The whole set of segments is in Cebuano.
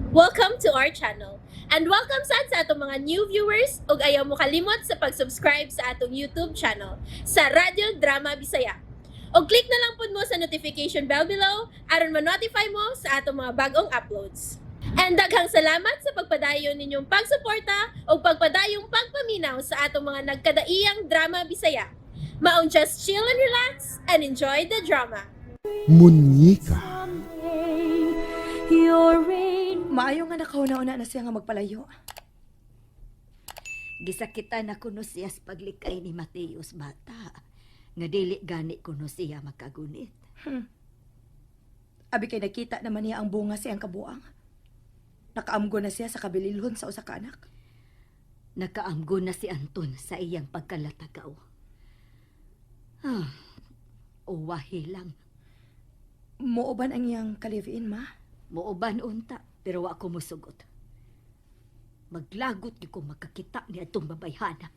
Welcome to our channel. And welcome sad sa atong mga new viewers ug ayaw mo kalimot sa pag-subscribe sa atong YouTube channel sa Radyo Drama Bisaya. Og click na lang pud mo sa notification bell below aron ma-notify mo sa atong mga bagong uploads. And daghang salamat sa pagpadayon ninyong pagsuporta ug pagpadayong pagpaminaw sa atong mga nagkadaiyang drama Bisaya. Maong just chill and relax and enjoy the drama. Munyika. Maayo nga nakauna-una na siya nga magpalayo. Gisakitan na kuno siya sa paglikay ni Mateus bata. Nga dili gani kuno siya makagunit. Abi kay nakita naman niya ang bunga siyang kabuang. Nakaamgo na siya sa kabililhon sa usa ka anak. Nakaamgo na si Anton sa iyang pagkalatagaw. Ah, uwahi lang. Muuban ang iyang kalivin, ma. Muuban unta, pero wa ko musugot. Maglagot gyud ko makakita ni atong babayhana.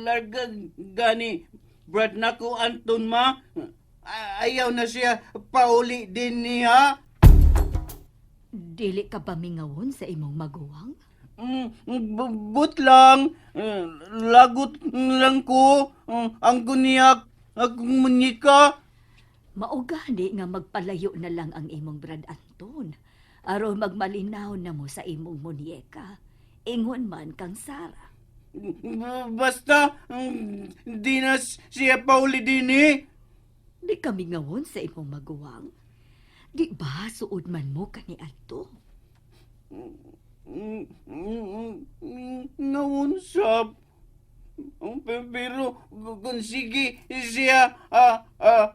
Larga gani, Brad nako Anton ma. Ayaw na siya pauli din niya. Dili ka ba mingawon sa imong maguwang? But lang, lagot lang ko, ang guniyak, akong munyika. Maugani nga magpalayo na lang ang imong Brad Anton. Aron magmalinaw na mo sa imong munyeka. Ingon man kang Sara. Basta, di na siya pauli din eh. Di kami ngawon sa imong maguwang. Di ba suod man mo kani adto? Ngaon sab. Pero kung sige siya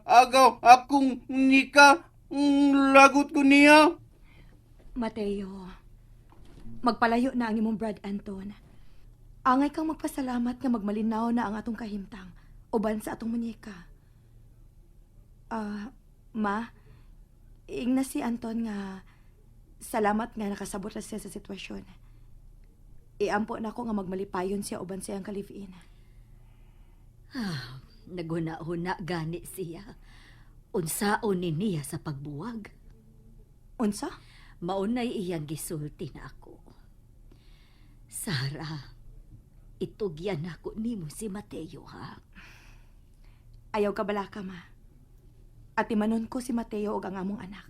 agaw akong nika, lagot ko niya. Mateo, magpalayo na ang imong Brad Anton. Angay kang magpasalamat nga magmalinaw na ang atong kahimtang uban sa atong munyeka. Ah, ma, ingna si Anton nga salamat nga nakasabot na siya sa sitwasyon. Iampo na ko nga magmalipayon siya uban sa iyang kalivin. Ah, naghuna-huna gani siya. Unsaon ni niya sa pagbuwag. Unsa? Maunay iyang gisulti na ako. Sara, itugyan nako nimo si Mateo ha. Ayaw ka balaka, ma. Atimanon ko si Mateo og ang among anak.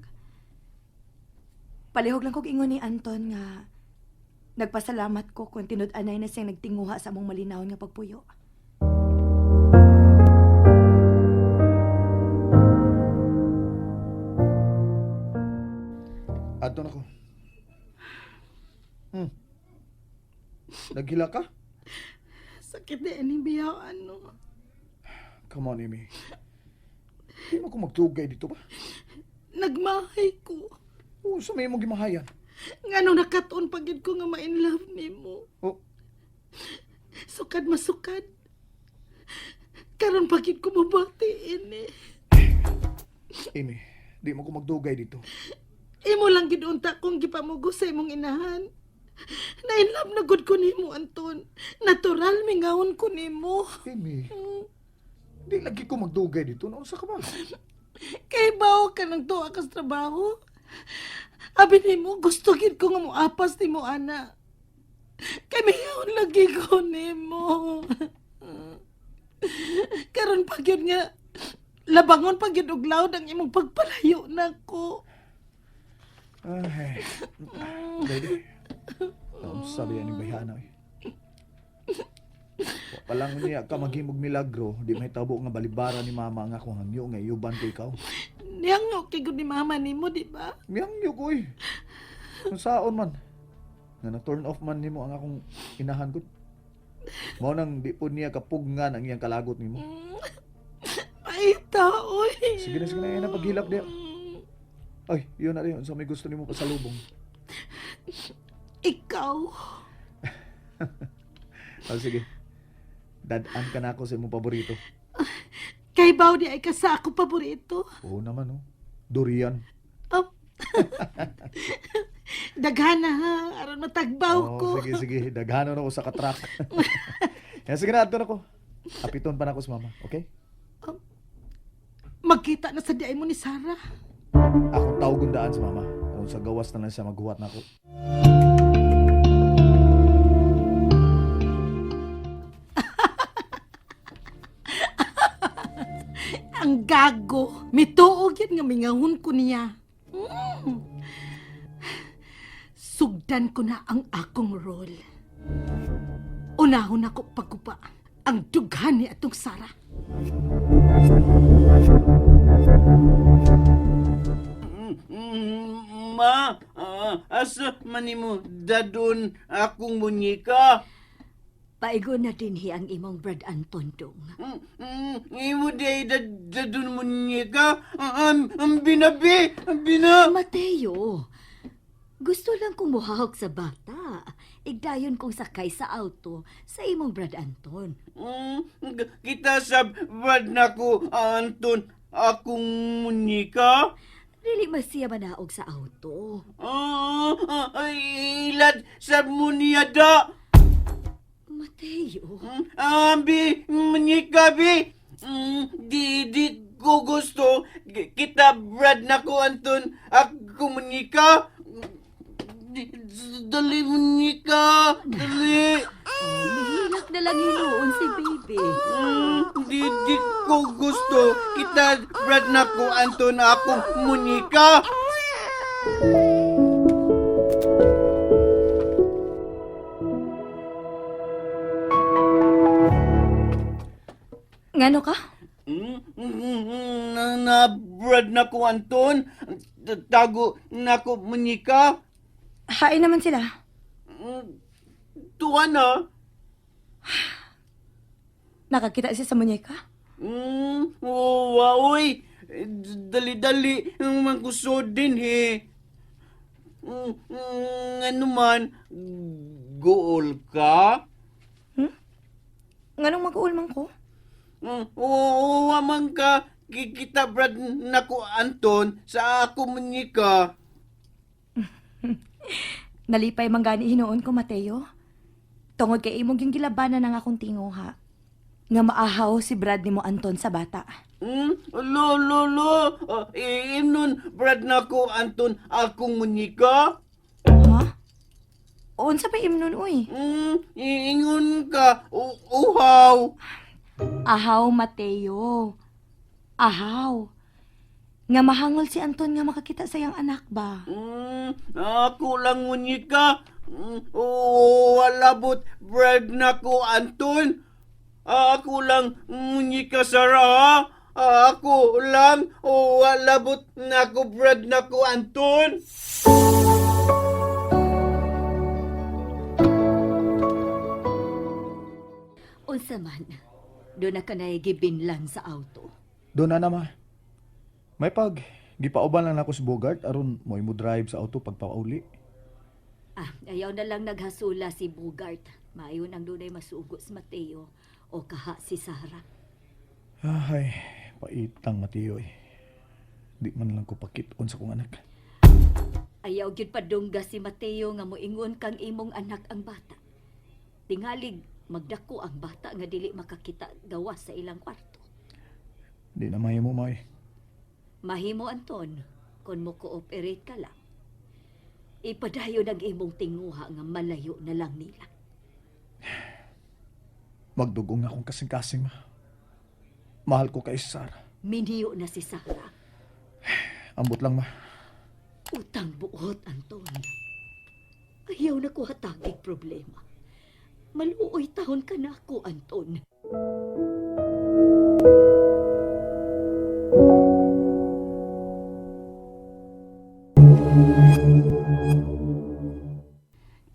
Palihog lang kog ingon ni Anton nga nagpasalamat ko kung tinud-anay na siyang nagtinguha sa among malinawon nga pagpuyo. Adto na ko. Naghila ka? Sakit na ini biyaw ano. Come on, Amy. Di mo ko magtugay dito ba? Nagmahay ko. Oo, sa may imong gimahayan. Ngano nakatuon pagid ko nga ma-in love nimo. Oh, Sukad masukad. Karon pagid ko mabati ini. Amy, di mo ko magdugay dito. Imo lang gid unta kong gipamugo sa imong inahan. Na in love na gud ko nimo, Anton. Natural mingawon ko nimo. Amy, di lagi ko magdugay dito. Noon sa ka ba? Kay bawo ka nang tuwa ka sa trabaho. Abi nimo gusto gid ko nga moapas nimo ana. Kay mihawon lagi ko nimo. Karon pa gyud nga labangon pa gyud og loud ang imong pagpalayo nako. Ay, baby. Naon sabi yan yung bayhana eh. Wa pa lang niya ka maghimog milagro, di mahitabo nga balibara ni mama nga akong hangyo nga iuban ko ikaw. Niyang kay gud ni mama nimo, di ba? Miyangyo ko eh. Kung saon man. Nga na-turn off man nimo ang akong inahan ko. Mao nang di po niya kapugnan ang iyang kalagot nimo. Maita, oy. Sige na, yan na, paghilak diya. Ay, yun na rin. Sa may gusto nimo pasalubong. Ikaw. Ah, sige. Dadaan ka na ako sa imong paborito. Kay baw di ay ka sa ako paborito. Oo naman, oh. Durian. Oh. Daghan na ha, aron matagbaw Oh, ko. sige, sige. Daghanon ako sa katrak. Yan, sige na, adto na ko. Apiton pa na ako sa mama, okay? Magkita na sa diay mo ni Sarah. Akong tawag daan sa mama. Aron sa gawas na lang siya maghuwat nako. Ang gago. Mituo gyud nga mingahon ko niya. Mm. Sugdan ko na ang akong role. Unahon ako pagkupa ang dughan ni atong Sara. Ma, asa man nimo dadon akong munyika? Paigo na dinhi ang imong Brad Anton dong. Imo day dadon munyika? Ang binabi, ang bina. Mateo, gusto lang kong muhahok sa bata. Igdayon kong sakay sa auto sa imong Brad Anton. Kita sa brad nako Anton akong munyika. Dili man siya manaog sa auto. Ay, ilad sa munyada. Mateo, Ambi, munyika bi. Di ko gusto. Kita brad nako Anton ako munyika. Dali munyika. Dali. Oh, mihilak na lang hinuon si baby. Di ko gusto. Kita brad nako Anton akong munyika. Ngano ka? Na brad nako Anton. Tago nako munyika. Hain naman sila. Tuwa na. Nakakita siya sa munyeka. Oh, uy. Dali-dali, mangkusod din eh. Ano man, gool ka? Nganong mag-uulman ko? Oo, man ka. Kikita brad nako Anton sa ako munyika. Nalipay man gani hinuon ko, Mateo. Tungod kay imong yung gilabanan ang akong tinguha. Nga maahaw si Brad nimo Anton sa bata. Lo, lo, lo. Imnon, brad nako Anton akong munyika. Ha? Unsa pa imnon uy? Ingon ka, uhaw. Ahaw, Mateo. Ahaw. Nga mahangol si Anton nga makakita sa iyang anak ba? Ako lang munyika. Walabot bread na ko, Anton. Ako lang munyika, Sarah. Ako lang walabot na ko bread na ko, Anton. Unsa man, doon na ka gibinlan sa auto. Doon na ma. May pag gipauban lang nako si Bogart aron mo imo drive sa auto pagpauli. Ah, ayaw na lang naghasula si Bugart. Maayon ang dunay masugo si Mateo o kaha si Sara. Ay, paitang Mateo eh. Di man lang ko pakit-on sa kong anak. Ayaw gyud padungga si Mateo nga moingon kang imong anak ang bata. Tingalig magdako ang bata nga dili makakita gawas sa ilang kwarto. Di na mahimo may. Mahimo Anton kon mo cooperate ka lang. Ipadayon ang imong tinguha nga malayo na lang nila. Magdugong akong kasing-kasing ma. Mahal ko kay Sarah. Miniyo na si Sara. Ambot lang ma. Utang buot, Anton. Ayaw na ko hatagig problema. Maluoy taon ka na ako, Anton.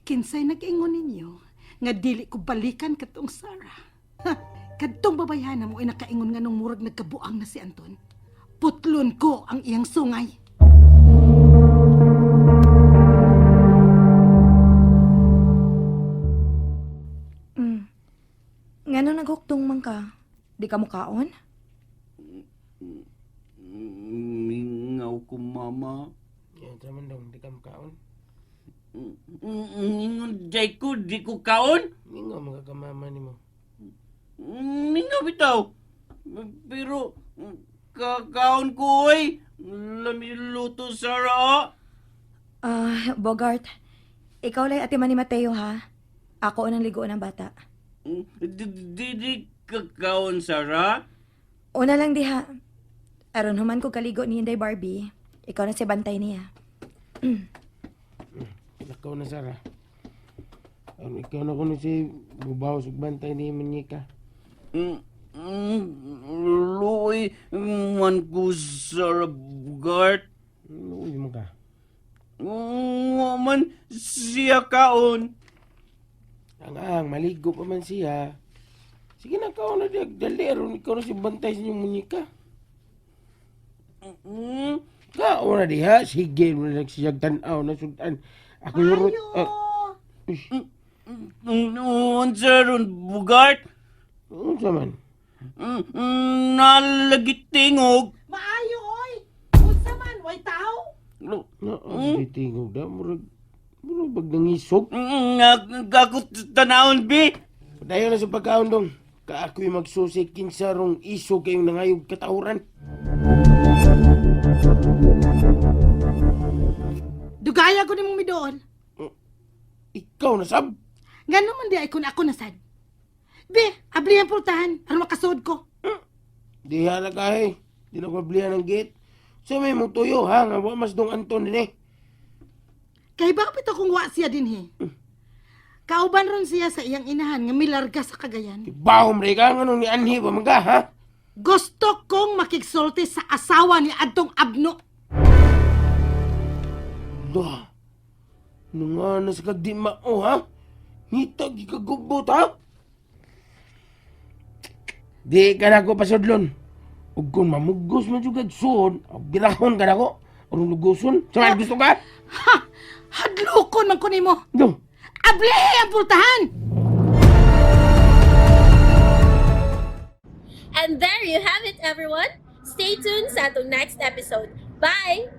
Kinsay nag-ingon ninyo nga dili ko balikan katong Sarah. Ha, kadtong babayhana mo ay nakaingon nga nung murag nagkabuang na si Anton. Putlon ko ang iyang sungay. Ngano naghukdong man ka? Di ka mukaon? Mingaw ko, mama. Yan, sa man dong, di ka makaon. Ingon day ko, di ko kaon. Mingaw mga kamama nimo. Mingaw bitaw. Pero, kakaon ko, oy. Lami luto, Sarah. Ah, Bogart, ikaw lay ate man ni Mateo ha. Ako unang ligoon ang bata. Dili ka kaon, Sarah? Una lang diha. Aron human ko kaligo ni Inday Barbie, ikaw na si bantay niya. Lakaw na, Sarah. Aron ikaw na kuno si bubaw ug bantay ni munyeka. Luoy man ko, Sarah Bugart. Luoy man ka. Wa man siya kaon. Ang ang maligo pa man siya. Sige na kaon na diag dali aron ikaw na si bantay sa inyong munyeka. Kaon na diha sige mo na siyag tan-aw na sudan. Ako yurot. Ah, Unsa ron, Bugart? unsa man? Nalagi tingog. Maayo oy. Unsa man way tao? Na, mm? Tingog da murag murag bag nangisog. Ako tanawon, bi. Padayon na sa pagkaon dong. Ka ako'y magsusi kinsa rong iso kayong nangayog katahuran. Dugaya ko nimong midool. Ikaw na sab. Ngano man di ay kun ako nasad. Be, abli ang pultahan aron makasuod ko. Di hala ka eh. Di na ko ablihan ng gate. Sa may mong tuyo ha, nga wa mas dong Anton din eh. Kay bakit akong wa siya dinhi? Kauban ron siya sa iyang inahan nga milarga sa Cagayan. Bahom rin ka, anong ni Anhi ba man ka ha? Gusto kong makigsulti sa asawa ni adtong abno. Lah, nung nga na sa kag di mao ha? Ngita gikagubot ha? Di ka na ko pasudlon. Ug kung mamugos man jud kag suod, ginahon ka na ko. Aron lugoson. Sa gusto ka? Ha! Hadlokon man ko nimo. No. Abli ang pultahan! And there you have it, everyone. Stay tuned sa atong next episode. Bye!